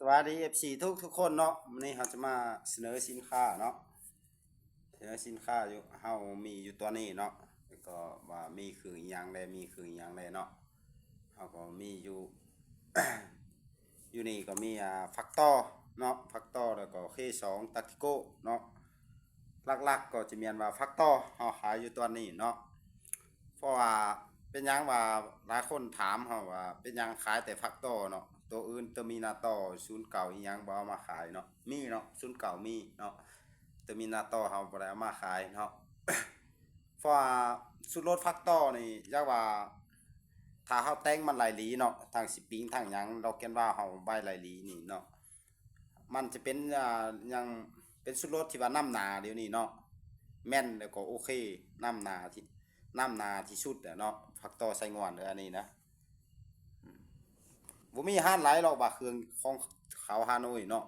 ສະບາຍດີ ເອັຟຊີ ທຸກໆຄົນເນາະ. ມື້ນີ້ເຮົາຈະມາສະເໜີສິນຄ້າເນາະ, ສະເໜີສິນຄ້າຢູ່ ເຮົາມີຢູ່ຕົວນີ້ເນາະ, ແລ້ວກໍວ່າມີເຄື່ອງອີ່ຫຍັງແດ່ ມີເຄື່ອງອີ່ຫຍັງແດ່ເນາະ. ເຮົາກໍມີຢູ່ ຢູ່ນີ້ກໍມີ ອ່າ ຟາກຕໍ່ເນາະ, ຟາກຕໍ່ ແລ້ວກໍເຄສອງ ຕາກຕິໂກເນາະ. ຫຼັກໆກໍຈະແມ່ນວ່າຟາກຕໍ່ ເຮົາຂາຍຢູ່ຕົວນີ້ເນາະ. ເພາະວ່າເປັນຫຍັງວ່າຫຼາຍຄົນຖາມເຮົາວ່າເປັນຫຍັງຂາຍແຕ່ຟາກຕໍ່ເນາະ, ຕົວອື່ນ ເຕີມິນາຕໍ ສູນເກົ້າອີ່ຫຍັງບໍ່ເອົາມາຂາຍເນາະ. ມີເນາະ ສູນເກົ້າມີເນາະ, ເຕີມິນາຕໍເຮົາບໍ່ໄດ້ເອົາມາຂາຍເນາະ. ເພາະວ່າຊຸດລົດຟາກຕໍ່ນີ້ ຢາກວ່າຖ້າເຮົາແຕ່ງມັນຫຼາຍຫຼີເນາະ, ທັງສະປຣິງ ທັງຫຍັງ ດອກແກນວາວເຮົາໄວ້ຫຼາຍຫຼີນີ້ເນາະ, ມັນຈະເປັນ ອ່າ ຫຍັງ ເປັນຊຸດລົດທີ່ວ່ານຳໜ້າດຽວນີ້ເນາະ, ແມ່ນ ແລ້ວກໍໂອເຄ ນຳໜ້າທີ່ ນຳໜ້າທີ່ສຸດແຫຼະເນາະ. ຟາກຕໍ່ໄຊງ່ວນເດີ ອັນນີ້ນະ. ບໍ່ມີຮ້ານໃດຫຼອກວ່າເຄື່ອງຂອງເຂົາຮາໂນ້ຍເນາະ,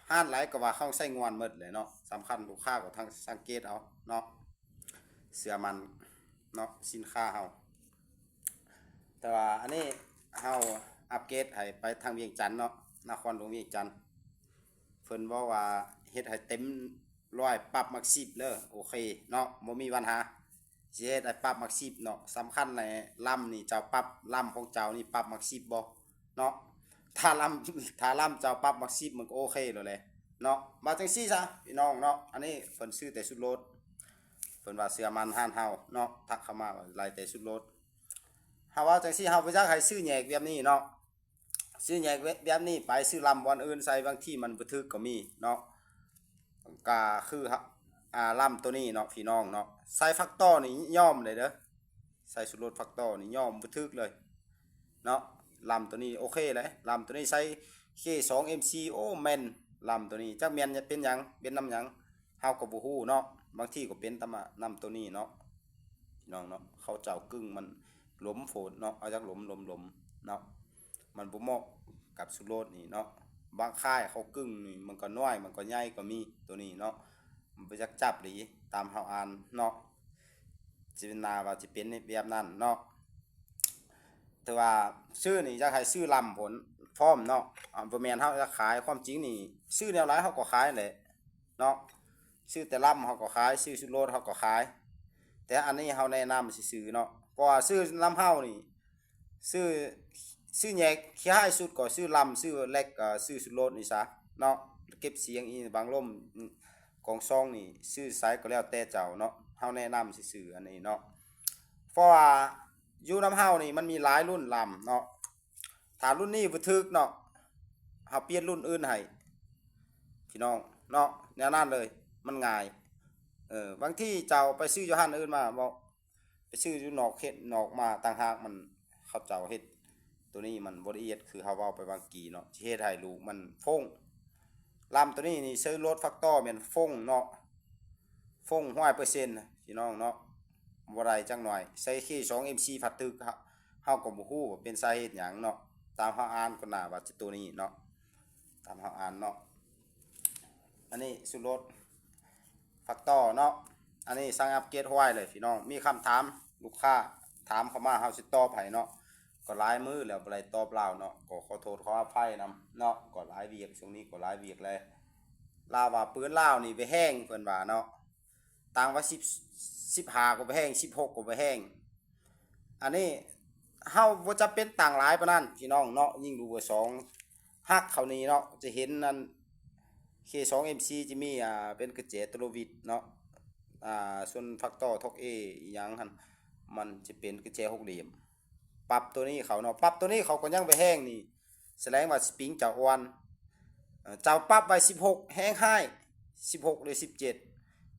ຮ້ານໃດກໍວ່າຂອງໄຊງ່ວນໝົດແຫຼະເນາະ. ສຳຄັນລູກຄ້າກໍທັງສັງເກດເອົາເນາະ, ເຊື່ອໝັ້ນເນາະ ສິນຄ້າເຮົາ. ແຕ່ວ່າອັນນີ້ເຮົາອັບເກຣດໃຫ້ໄປທາງວຽງຈັນເນາະ, ນະຄອນຫຼວງວຽງຈັນ. ເພິ່ນບອກວ່າເຮັດໃຫ້ເຕັມຮ້ອຍ ປັບໝາກສິບເດີ, ໂອເຄເນາະ ບໍ່ມີບັນຫາ. ຊິເຮັດໃຫ້ປັບໝາກສິບເນາະ. ສຳຄັນໃນລຳນີ້ເຈົ້າປັບ ລຳຂອງເຈົ້ານີ້ປັບໝາກສິບບໍ່ເນາະ. ຖ້າລຳ ຖ້າລຳເຈົ້າປັບໝາກສິບ ມັນກໍໂອເຄແລ້ວແຫຼະເນາະ. ວ່າຈັ່ງຊີ້ຊະພີ່ນ້ອງເນາະ, ອັນນີ້ເພິ່ນຊື້ແຕ່ຊຸດໂລດ, ເພິ່ນວ່າເຊື່ອໝັ້ນຮ້ານເຮົາເນາະ, ທັກເຂົ້າມາວ່າໄລ່ແຕ່ຊຸດໂລດ. ເຮົາເວົ້າຈັ່ງຊີ້ ເຮົາບໍ່ຢາກໃຫ້ຊື້ແຍກແບບນີ້ເນາະ. ຊື້ແຍກແບບນີ້ໄປ ຊື້ລຳບ່ອນອື່ນໃສ່ ບາງທີມັນບໍ່ຖືກກໍມີເນາະ. ກໍຄື ອ່າ ລຳໂຕນີ້ເນາະ ພີ່ນ້ອງເນາະ, ໃສ່ຟາກຕໍ່ນີ້ຍອມເລີຍເດີ, ໃສ່ຊຸດໂລດຟາກຕໍ່ນີ້ຍອມ ບໍ່ຖືກເລີຍເນາະ. ລຳໂຕນີ້ໂອເຄເລີຍ, ລຳໂຕນີ້ໃສ່ເຄສອງເອັມສີ່ ໂອ້ ແມ່ນ ລຳໂຕນີ້ ຈັກແມ່ນເປັນຫຍັງ ເປັນນຳຫຍັງ ເຮົາກໍບໍ່ຮູ້ເນາະ. ບາງທີກໍເປັນຕາມານຳໂຕນີ້ເນາະ ພີ່ນ້ອງເນາະ. ເຂົາເຈົ້າກຶ້ງມັນຫຼວມໂພດເນາະ, ເອົາຈັກຫຼວມ ຫຼວມໆເນາະ, ມັນບໍ່ເໝາະກັບຊຸດໂລດນີ້ເນາະ. ບາງຄ້າຍເຂົາກຶ້ງນີ້ ມັນກໍນ້ອຍ ມັນກໍໃຫຍ່ກໍມີ ໂຕນີ້ເນາະ. ມັນບໍ່ຢາກຈັບດີ ຕາມເຮົາອ່ານເນາະ, ເຈຕນາວ່າຊິເປັນແບບນັ້ນເນາະ. ແຕ່ວ່າຊື້ນີ້ຢາກໃຫ້ຊື້ລຳພົ້ນພ້ອມເນາະ, ບໍ່ແມ່ນເຮົາຢາກຂາຍ. ຄວາມຈິງນີ້ ຊື້ແນວໃດເຮົາກໍຂາຍແຫຼະເນາະ, ຊື້ແຕ່ລຳເຮົາກໍຂາຍ ຊື້ຊຸດໂລດເຮົາກໍຂາຍ. ແຕ່ອັນນີ້ເຮົາແນະນຳຊື່ໆເນາະ, ເພາະວ່າຊື້ນຳເຮົານີ້ ຊື້ ຊື້ແຍກ ຂີ້ຮ້າຍສຸດກໍຊື້ລຳ ຊື້ແລັກ ຊື້ຊຸດໂລດນີ້ຊະເນາະ. ເກັບສຽງອີ່ບັງລົມ ກອງຊອງນີ້ ຊື້ໃສກໍແລ້ວແຕ່ເຈົ້າເນາະ, ເຮົາແນະນຳຊື່ໆອັນນີ້ເນາະ. ເພາະວ່າຢູ່ນຳເຮົານີ້ມັນມີຫຼາຍລຸ້ນລຳເນາະ, ຖ້າລຸ້ນນີ້ບໍ່ຖືກເນາະ ເຮົາປ່ຽນລຸ້ນອື່ນໃຫ້ ພີ່ນ້ອງເນາະ, ແນວນັ້ນເລີຍ ມັນງ່າຍ. ເອີ ບາງທີເຈົ້າໄປຊື້ຢູ່ຮ້ານອື່ນມາ ເວົ້າ ໄປຊື້ຢູ່ນອກເຂດນອກມາຕ່າງຫາກ ມັນ ເຂົາເຈົ້າເຮັດໂຕນີ້ມັນບໍ່ລະອຽດຄືເຮົາເວົ້າໄປຫວ່າງກີ້ເນາະ, ຊິເຮັດໃຫ້ລູກມັນຟົ້ງ. ລຳໂຕນີ້ນີ້ ໃສ່ໂຫຼດຟາກຕໍ່ແມ່ນຟົ້ງເນາະ, ຟົ້ງຮ້ອຍເປີເຊັນ ພີ່ນ້ອງເນາະ, ບໍ່ໄດ້ຈັກໜ້ອຍ. ໃສ່ເຄສອງເອັມສີ່ພັດຖືກ ເຮົາ ເຮົາກໍບໍ່ຮູ້ວ່າເປັນສາເຫດຫຍັງເນາະ, ຕາມເຮົາອ່ານກໍໜ້າວ່າຈະໂຕນີ້ເນາະ, ຕາມເຮົາອ່ານເນາະ. ອັນນີ້ຊຸດໂລດ ຟາກຕໍ່ເນາະ, ອັນນີ້ສັ່ງອັບເກຣດໄວເລີຍພີ່ນ້ອງ. ມີຄຳຖາມ ລູກຄ້າຖາມເຂົ້າມາ ເຮົາຊິຕອບໃຫ້ເນາະ. ກໍຫຼາຍມື້ແລ້ວບໍ່ໄດ້ຕອບລາວເນາະ, ກໍຂໍໂທດຂໍອະໄພນຳເນາະ, ກໍຫຼາຍວຽກ ຊ່ວງນີ້ກໍຫຼາຍວຽກແຫຼະ. ລາວວ່າປືນລາວນີ້ໄປແຮງ ເພິ່ນວ່າເນາະ, ຕັ້ງວ່າສິບ ສິບຫ້າກໍໄປແຮງ ສິບຫົກກໍໄປແຮງ. ອັນນີ້ເຮົາບໍ່ຈຳເປັນຕັ້ງຫຼາຍປານນັ້ນ ພີ່ນ້ອງເນາະ, ຍິງລູກເບີສອງ ຮັກເຂົ້ານີ້ເນາະ, ຈະເຫັນອັນ ເຄສອງເອັມສີ່ ຈະມີ ອ່າ ເປັນກະແຈໂຕໂລວິດເນາະ, ອ່າ ສ່ວນຟາກຕໍ່ ທອກເອ ອີ່ຫຍັງຫັ້ນ ມັນຈະເປັນກະແຈຫົກຫຼ່ຽມ. ປັບໂຕນີ້ເຂົາເນາະ, ປັບໂຕນີ້ເຂົາກໍຍັງໄປແຮງນີ້ ສະແດງວ່າສະປຣິງເຈົ້າອ່ອນ. ເອີ ເຈົ້າປັບໄວ້ສິບຫົກ ແຮງຮ້າຍ ສິບຫົກ ຫຼື ສິບເຈັດ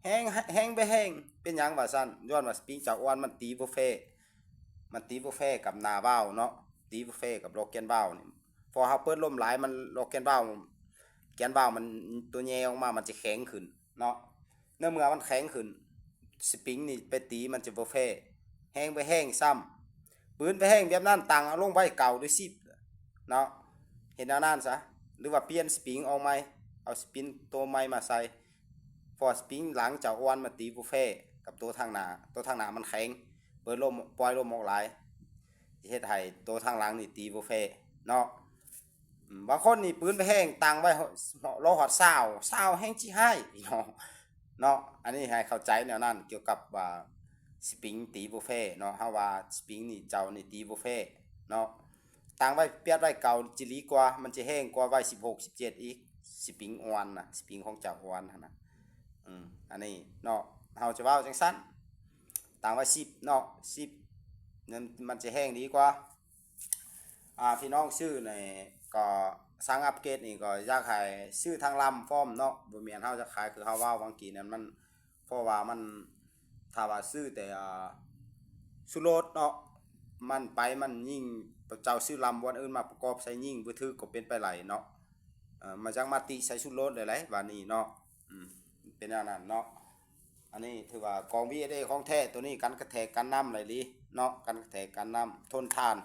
ແຮງ ແຮງໄປແຮງ. ເປັນຫຍັງວ່າຊັ້ນ? ຍ້ອນວ່າສະປຣິງເຈົ້າອ່ອນ ມັນຕີບໍ່ແຟ, ມັນຕີບໍ່ແຟກັບໜ້າວາວເນາະ, ຕີບໍ່ແຟກັບຫຼອກແກນວາວນີ້. ເພາະເຮົາເປີດລົມຫຼາຍ ມັນ ຫຼອກແກນວາວ ແກນວາວມັນ ຕົວແຍ່ອອກມາ ມັນຈະແຂງຂຶ້ນເນາະ. ໃນເມື່ອມັນແຂງຂຶ້ນ ສະປຣິງນີ້ໄປຕີມັນຈະບໍ່ແຟ, ແຮງໄປແຮງຊ້ຳ. ປືນໄປແຮງແບບນັ້ນ ຕັ້ງເອົາລົງໄວ້ເກົ້າ ຫຼື ສິບເນາະ, ເຮັດແນວນັ້ນຊະ. ຫຼືວ່າປ່ຽນສະປຣິງອອກໃໝ່ ເອົາສະປຣິງໂຕໃໝ່ມາໃສ່, ເພາະວ່າສະປຣິງຫຼັງເຈົ້າອ່ອນ ມັນຕີບໍ່ແຟກັບໂຕທາງໜ້າ, ໂຕທາງໜ້າມັນແຂງ, ເປີດລົມ ປ່ອຍລົມອອກຫຼາຍ ຊິເຮັດໃຫ້ໂຕທາງຫຼັງນີ້ຕີບໍ່ແຟເນາະ. ບາງຄົນນີ້ປືນໄປແຮງ ຕັ້ງໄວ້ ລໍຮອດຊາວ ຊາວແຮງຊິຮ້າຍພີ່ນ້ອງເນາະ. ອັນນີ້ໃຫ້ເຂົ້າໃຈແນວນັ້ນ ກ່ຽວກັບວ່າສະປຣິງຕີບໍ່ແຟເນາະ. ເຮົາວ່າສະປຣິງນີ້ ເຈົ້ານີ້ຕີບໍ່ແຟເນາະ. ຕັ້ງໄວ້ ປຽດໄວ້ເກົ່າ ຈະດີກວ່າ ມັນຈະແຮງກວ່າໄວ້ສິບຫົກ ສິບເຈັດອີກ. ສະປຣິງອ່ອນນະ ສະປຣິງຂອງເຈົ້າອ່ອນຫັ້ນນະ. ອືມ ອັນນີ້ເນາະ ເຮົາຈະເວົ້າຈັ່ງຊັ້ນ ຕັ້ງໄວ້ສິບເນາະ ສິບ ມັນ ມັນຈະແຮງດີກວ່າ. ອ່າ ພີ່ນ້ອງຊື້ນີ້ກໍສັ່ງອັບເກຣດນີ້ ກໍຢາກໃຫ້ຊື້ທັງລຳພ້ອມເນາະ. ບໍ່ແມ່ນເຮົາຈະຂາຍຄືເຮົາເວົ້າຫວ່າງກີ້ນັ້ນ ມັນ ເພາະວ່າມັນ ຖ້າວ່າຊື້ແຕ່ ອ່າ ຊຸດໂລດເນາະ ມັນໄປ ມັນຍິງ ເຈົ້າຊື້ລຳບ່ອນອື່ນມາປະກອບໃສ່ຍິງບໍ່ຖືກກໍເປັນໄປໄດ້ເນາະ. ເອີ ມາຈັກມາຕິໃສ່ຊຸດໂລດໄດ້ຫຼາຍບາດນີ້ເນາະ. ອືມ ເປັນແນວນັ້ນເນາະ. ອັນນີ້ຖືວ່າກອງ ວີເອສເອ ຂອງແທ້ ໂຕນີ້ກັນກະແທກກັນນ້ຳໄດ້ດີເນາະ ກັນກະແທກກັນນ້ຳ ທົນທານ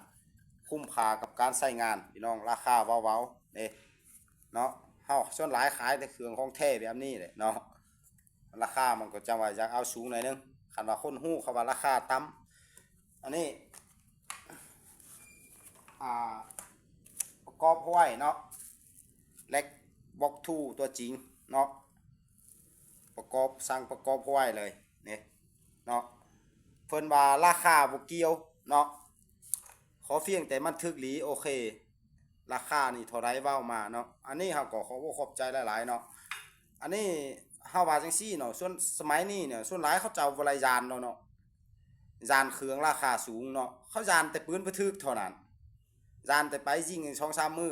ຄຸ້ມຄ່າກັບການໃຊ້ງານ ພີ່ນ້ອງ. ລາຄາເວົ້າໆເດ້ເນາະ. ເຮົາສ່ວນຫຼາຍຂາຍແຕ່ເຄື່ອງຂອງແທ້ແບບນີ້ແຫຼະເນາະ. ລາຄາມັນກໍຈັ່ງວ່າຢາກເອົາສູງໜ້ອຍໜຶ່ງ ຄັນວ່າຄົນຮູ້ເຂົາວ່າລາຄາຕ່ຳ. ອັນນີ້ ອ່າ ປະກອບຫ້ວຍເນາະ ແລັກບັອກທູຕົວຈິງເນາະ ປະກອບ ສັ່ງປະກອບຫ້ວຍເລີຍນີ້ເນາະ. ເພິ່ນວ່າລາຄາບໍ່ກ່ຽວເນາະ ຂໍພຽງແຕ່ມັນຖືກຫຼີ ໂອເຄ ລາຄານີ້ເທົ່າໃດເວົ້າມາເນາະ. ອັນນີ້ເຮົາກໍຂອບອົກຂອບໃຈຫຼາຍໆເນາະ. ອັນນີ້ເຮົາວ່າຈັ່ງຊີ້ເນາະ ສ່ວນສະໄໝນີ້ເນຍ ສ່ວນຫຼາຍເຂົາເຈົ້າບໍ່ໄດ້ຢ້ານແລ້ວເນາະ ຢ້ານເຄື່ອງລາຄາສູງເນາະ. ເຂົາຢ້ານແຕ່ປືນບໍ່ຖືກເທົ່ານັ້ນ ຢ້ານແຕ່ໄປຍິງສອງສາມມື້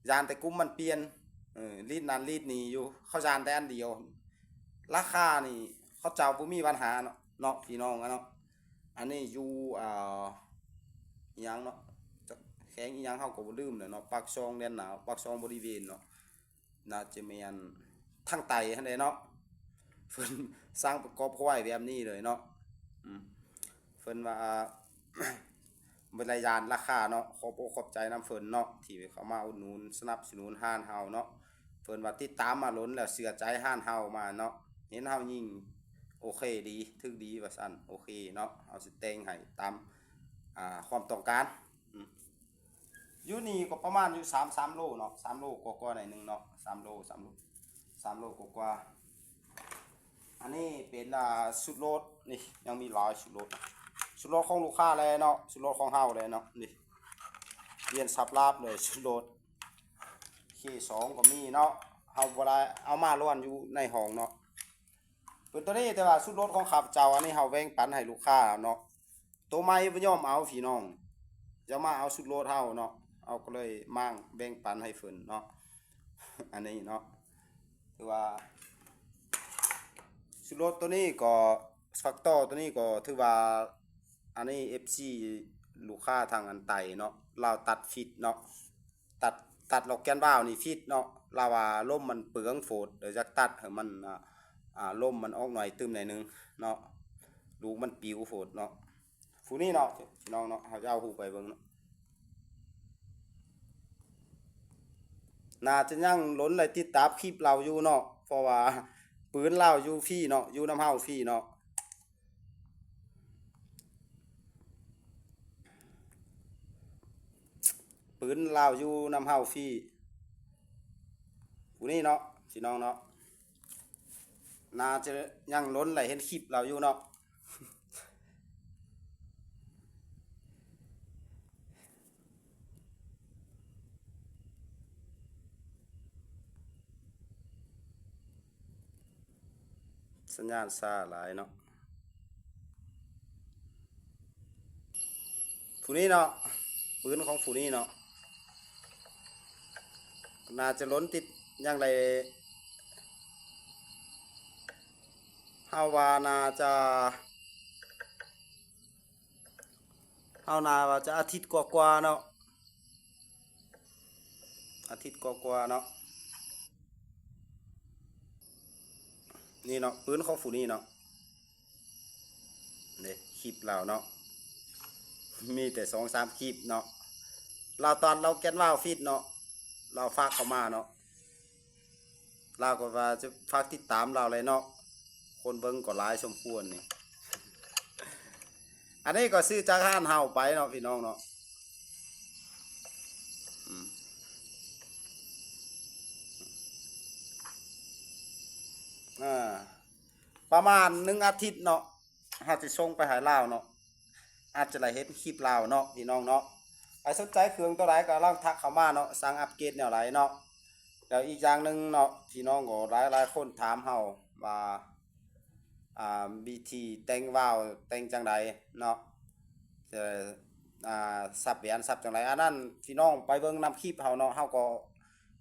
ຢ້ານແຕ່ກຸ່ມມັນປ່ຽນ ເອີ ລີດນັ້ນລີດນີ້ຢູ່ ເຂົາຢ້ານແຕ່ອັນດຽວ. ລາຄານີ້ເຂົາເຈົ້າບໍ່ມີບັນຫາເນາະ ເນາະ ພີ່ນ້ອງເນາະ. ອັນນີ້ຢູ່ ອ່າ ອີຫຍັງເນາະ ຈັກແຂວງອີຫຍັງເຮົາກໍບໍ່ລືມແລ້ວເນາະ ປາກຊ່ອງແດນໜາວ ປາກຊ່ອງບໍລິເວນເນາະ. ໜ້າຈະແມ່ນທາງໃຕ້ຫັ້ນແຫຼະເນາະ ເພິ່ນສັ່ງປະກອບຄວາຍແບບນີ້ເລີຍເນາະ. ອືມ ເພິ່ນວ່າບໍ່ໄດ້ຢ້ານລາຄາເນາະ. ຂອບອົກຂອບໃຈນຳເພິ່ນເນາະ ທີ່ເຂົ້າມາອຸດໜູນສະໜັບສະໜູນຮ້ານເຮົາເນາະ. ເພິ່ນວ່າຕິດຕາມມາດົນແລ້ວ ເຊື່ອໃຈຮ້ານເຮົາມາເນາະ ເຫັນເຮົາຍິງໂອເຄດີ ຖືກດີວ່າຊັ້ນ ໂອເຄເນາະ. ເຮົາຊິແຕ່ງໃຫ້ຕາມ ອ່າ ຄວາມຕ້ອງການ. ອືມ ຢູ່ນີ້ກໍປະມານຢູ່ສາມ ສາມໂລເນາະ ສາມໂລກວ່າໆໜ້ອຍໜຶ່ງເນາະ ສາມໂລ ສາມໂລ ສາມໂລກວ່າໆ. ອັນນີ້ເປັນ ອ່າ ຊຸດໂລດ ນີ້ຍັງມີຫຼາຍຊຸດໂລດ ຊຸດໂລດຂອງລູກຄ້າແຫຼະເນາະ ຊຸດໂລດຂອງເຮົາແຫຼະເນາະ. ນີ້ລຽນສັບລາບເລີຍ ຊຸດໂລດເຄສອງກໍມີເນາະ ເຮົາບໍ່ໄດ້ເອົາມາລ້ວນຢູ່ໃນຫ້ອງເນາະ. ເປັນຕົວນີ້ ແຕ່ວ່າຊຸດໂລດຂອງຂ້າພະເຈົ້າ ອັນນີ້ເຮົາແບ່ງປັນໃຫ້ລູກຄ້າເນາະ. ໂຕໃໝ່ບໍ່ຍອມເອົາພີ່ນ້ອງ ຢາກມາເອົາຊຸດໂລດເຮົາເນາະ ເຮົາກໍເລີຍມາແບ່ງປັນໃຫ້ເພິ່ນເນາະ. ອັນນີ້ເນາະ ຖືວ່າຊຸດໂລດໂຕນີ້ກໍ ແຟັກເຕີໂຕນີ້ກໍຖືວ່າ ອັນນີ້ເອັຟຊີລູກຄ້າທາງອັນໃຕ້ເນາະ ລາວຕັດຟິດເນາະ. ຕັດ ຕັດລັອກແກນວາວນີ້ຜິດເນາະ ລາວວ່າລົມມັນເປືອງໂພດ ເລີຍຢາກຕັດໃຫ້ມັນ ອ່າ ອ່າ ລົມມັນອອກໜ້ອຍຕື່ມໜ້ອຍໜຶ່ງເນາະ ລູກມັນປິວໂພດເນາະ. ຜູ້ນີ້ເນາະ ພີ່ນ້ອງເນາະ ເຮົາຈະເອົາຮູບໄປເບິ່ງເນາະ. ໜ້າຈະຍັງຫຼົນໄດ້ຕິດຕາມຄລິບລາວຢູ່ເນາະ ເພາະວ່າປືນລາວຢູ່ຟຣີເນາະ ຢູ່ນຳເຮົາຟຣີເນາະ. ປືນລາວຢູ່ນຳເຮົາຟຣີ ຜູ້ນີ້ເນາະ ພີ່ນ້ອງເນາະ ໜ້າຈະຍັງຫຼົນໄດ້ເຫັນຄລິບລາວຢູ່ເນາະ. ສັນຍານຊ້າຫຼາຍເນາະ. ຜູ້ນີ້ເນາະ ປືນຂອງຜູ້ນີ້ເນາະ ໜ້າຈະຫຼົນຕິດ ຍັງໄດ້ ເຮົາວ່າໜ້າຈະ ເຮົາໜ້າວ່າຈະອາທິດກວ່າໆເນາະ ອາທິດກວ່າໆເນາະ. ນີ້ເນາະ ປືນຂອງຜູ້ນີ້ເນາະ ເດ້ ຄລິບລາວເນາະ ມີແຕ່ສອງສາມຄລິບເນາະ. ລາວຕອນລາວແກ່ນວາວຟີດເນາະ ລາວຝາກເຂົ້າມາເນາະ ລາວກໍວ່າຈະຝາກຕິດຕາມລາວແຫຼະເນາະ ຄົນເບິ່ງກໍຫຼາຍສົມຄວນນີ້. ອັນນີ້ກໍຊື້ຈາກຮ້ານເຮົາໄປເນາະ ພີ່ນ້ອງເນາະ. ອືມ ປະມານໜຶ່ງອາທິດເນາະ ເຮົາຊິສົ່ງໄປໃຫ້ລາວເນາະ ອາດຈະໄດ້ເຫັນຄລິບລາວເນາະ ພີ່ນ້ອງເນາະ. ໃຜສົນໃຈເຄື່ອງຕົວໃດກໍລອງທັກເຂົ້າມາເນາະ ສັ່ງອັບເກຣດແນວໃດເນາະ. ແລ້ວອີກຢ່າງໜຶ່ງເນາະ ພີ່ນ້ອງກໍຫຼາຍໆຄົນຖາມເຮົາວ່າ ອ່າ ວິທີແຕ່ງວາວແຕ່ງຈັ່ງໃດເນາະ ເອີ່ ອ່າ ສັບແຫວນສັບຈັ່ງໃດ ອັນນັ້ນພີ່ນ້ອງໄປເບິ່ງນຳຄລິບເຮົາເນາະ. ເຮົາກໍ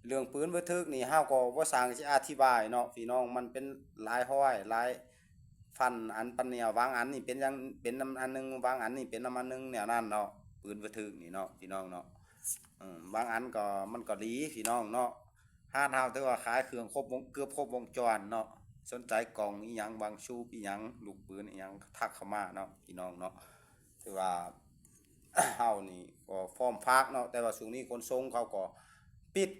ເລື່ອງປືນບຶດທຶກນີ້ ເຮົາກໍບໍ່ຊ່າງຊິອະທິບາຍເນາະ ພີ່ນ້ອງ ມັນເປັນຫຼາຍຮ້ອຍຫຼາຍພັນອັນ ປັນແນວ ບາງອັນນີ້ເປັນຫຍັງ ເປັນນຳອັນໜຶ່ງ ບາງອັນນີ້ເປັນນຳອັນໜຶ່ງ ແນວນັ້ນເນາະ ປືນບຶດທຶກນີ້ເນາະ ພີ່ນ້ອງເນາະ. ເອີ ບາງອັນກໍ ມັນກໍດີ ພີ່ນ້ອງເນາະ. ຮ້ານເຮົາຖືວ່າຂາຍເຄື່ອງຄົບວົງ ເກືອບຄົບວົງຈອນເນາະ. ສົນໃຈກ່ອງອີ່ຫຍັງ ບັງສູບອີ່ຫຍັງ ລູກປືນອີ່ຫຍັງ ທັກເຂົ້າມາເນາະ ພີ່ນ້ອງເນາະ. ຖືວ່າ ເຮົານີ້ກໍພ້ອມຝາກເນາະ ແຕ່ວ່າຊ່ວງນີ້ຂົນສົ່ງເຂົາກໍປິດ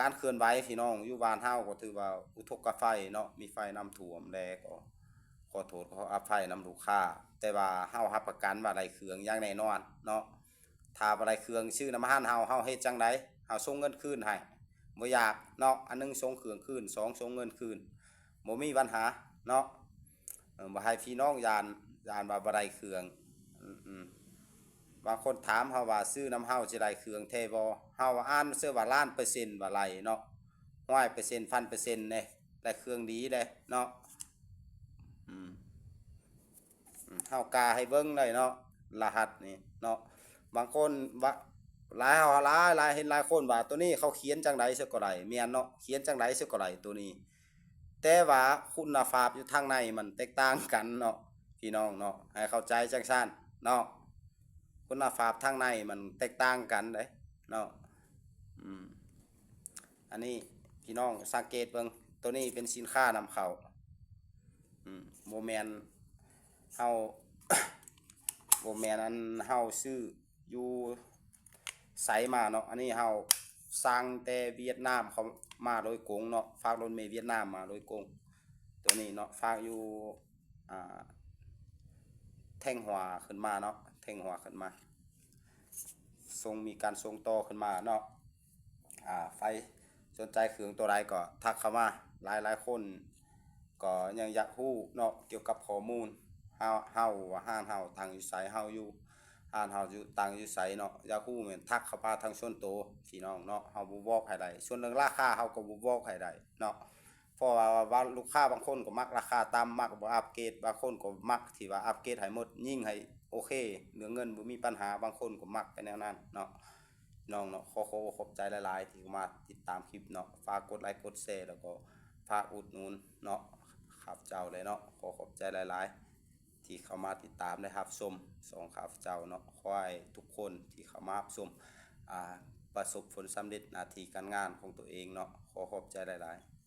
ການເຄື່ອນໄຫວ ພີ່ນ້ອງ. ຢູ່ບ້ານເຮົາກໍຖືວ່າອຸທົກກະໄພເນາະ ມີໄພນ້ຳຖ້ວມແດ່ກໍຂໍໂທດຂໍອະໄພນຳລູກຄ້າ ແຕ່ວ່າເຮົາຮັບປະກັນວ່າໄດ້ເຄື່ອງຢ່າງແນ່ນອນເນາະ. ຖ້າບໍ່ໄດ້ເຄື່ອງຊື້ນຳຮ້ານເຮົາ ເຮົາເຮັດຈັ່ງໃດ? ເຮົາສົ່ງເງິນຄືນໃຫ້ ບໍ່ຍາກເນາະ. ອັນໜຶ່ງສົ່ງເຄື່ອງຄືນ ສອງສົ່ງເງິນຄືນ ບໍ່ມີບັນຫາເນາະ. ເອີ ບໍ່ໃຫ້ພີ່ນ້ອງຢ້ານ ຢ້ານວ່າບໍ່ໄດ້ເຄື່ອງ. ອືມ ບາງຄົນຖາມເຮົາວ່າ ຊື້ນຳເຮົາຊິໄດ້ເຄື່ອງແທ້ບໍ່? ເຮົາອ່ານເຊື່ອວ່າລ້ານເປີເຊັນວ່າໄດ້ເນາະ ຮ້ອຍເປີເຊັນ ພັນເປີເຊັນເດ້ ໄດ້ເຄື່ອງດີເດ້ເນາະ. ອືມ ອືມ ເຮົາກາໃຫ້ເບິ່ງໄດ້ເນາະ ລະຫັດນີ້ເນາະ. ບາງຄົນວ່າ ຫຼາຍ ເຮົາຫຼາຍ ຫຼາຍ ເຫັນຫຼາຍຄົນວ່າ ໂຕນີ້ເຂົາຂຽນຈັ່ງໃດຊະກໍໄດ້ ແມ່ນເນາະ ຂຽນຈັ່ງໃດຊະກໍໄດ້ໂຕນີ້ ແຕ່ວ່າຄຸນນະພາບຢູ່ທາງໃນມັນແຕກຕ່າງກັນເນາະ ພີ່ນ້ອງເນາະ ໃຫ້ເຂົ້າໃຈຈັ່ງຊັ້ນເນາະ. ຄຸນນະພາບທາງໃນມັນແຕກຕ່າງກັນເດ້ເນາະ. ອືມ ອັນນີ້ພີ່ນ້ອງສັງເກດເບິ່ງ ໂຕນີ້ເປັນສິນຄ້ານຳເຂົ້າ. ອືມ ບໍ່ແມ່ນເຮົາ ບໍ່ແມ່ນອັນເຮົາຊື້ຢູ່ໃສມາເນາະ. ອັນນີ້ເຮົາສັ່ງແຕ່ຫວຽດນາມເຂົ້າມາໂດຍກົງເນາະ ຝາກລົດເມຫວຽດນາມມາໂດຍກົງ. ໂຕນີ້ເນາະ ຝາກຢູ່ ອ່າ ແທ່ງຫົວຂຶ້ນມາເນາະ ແທ່ງຫົວຂຶ້ນມາ ສົ່ງ ມີການສົ່ງຕໍ່ຂຶ້ນມາເນາະ. ອ່າ ໃຜສົນໃຈເຄື່ອງຕົວໃດກໍທັກເຂົ້າມາ. ຫຼາຍໆຄົນກໍຍັງຢາກຮູ້ເນາະ ກ່ຽວກັບຂໍ້ມູນເຮົາ ເຮົາວ່າຮ້ານເຮົາຕັ້ງຢູ່ໃສ ເຮົາຢູ່ ຮ້ານເຮົາຢູ່ ຕັ້ງຢູ່ໃສເນາະ. ຢາກຮູ້ແມ່ນທັກເຂົ້າມາທາງສ່ວນໂຕ ພີ່ນ້ອງເນາະ ເຮົາບໍ່ບອກໃຫ້ໄດ້. ສ່ວນເລື່ອງລາຄາເຮົາກໍບໍ່ບອກໃຫ້ໄດ້ເນາະ ເພາະວ່າ ວ່າລູກຄ້າບາງຄົນກໍມັກລາຄາຕ່ຳ ມັກບໍ່ອັບເກຣດ ບາງຄົນກໍມັກທີ່ວ່າອັບເກຣດໃຫ້ໝົດ ຍິ່ງໃຫ້ໂອເຄ ເລື່ອງເງິນບໍ່ມີບັນຫາ ບາງຄົນກໍມັກໄປແນວນັ້ນເນາະ ນ້ອງເນາະ. ຂໍຂອບອົກຂອບໃຈຫຼາຍໆທີ່ເຂົ້າມາຕິດຕາມຄລິບເນາະ ຝາກກົດໄລກົດແຊ ແລ້ວກໍຝາກອຸດໜູນເນາະ ຂ້າພະເຈົ້າແຫຼະເນາະ. ຂໍຂອບໃຈຫຼາຍໆ ທີ່ເຂົ້າມາຕິດຕາມ ແລະ ຮັບຊົມຊ່ອງຂ້າພະເຈົ້າເນາະ. ຂໍໃຫ້ທຸກຄົນທີ່ເຂົ້າມາຮັບຊົມ ອ່າ ປະສົບຜົນສຳເລັດໜ້າທີ່ການງານຂອງຕົວເອງເນາະ. ຂໍຂອບໃຈຫຼາຍໆ.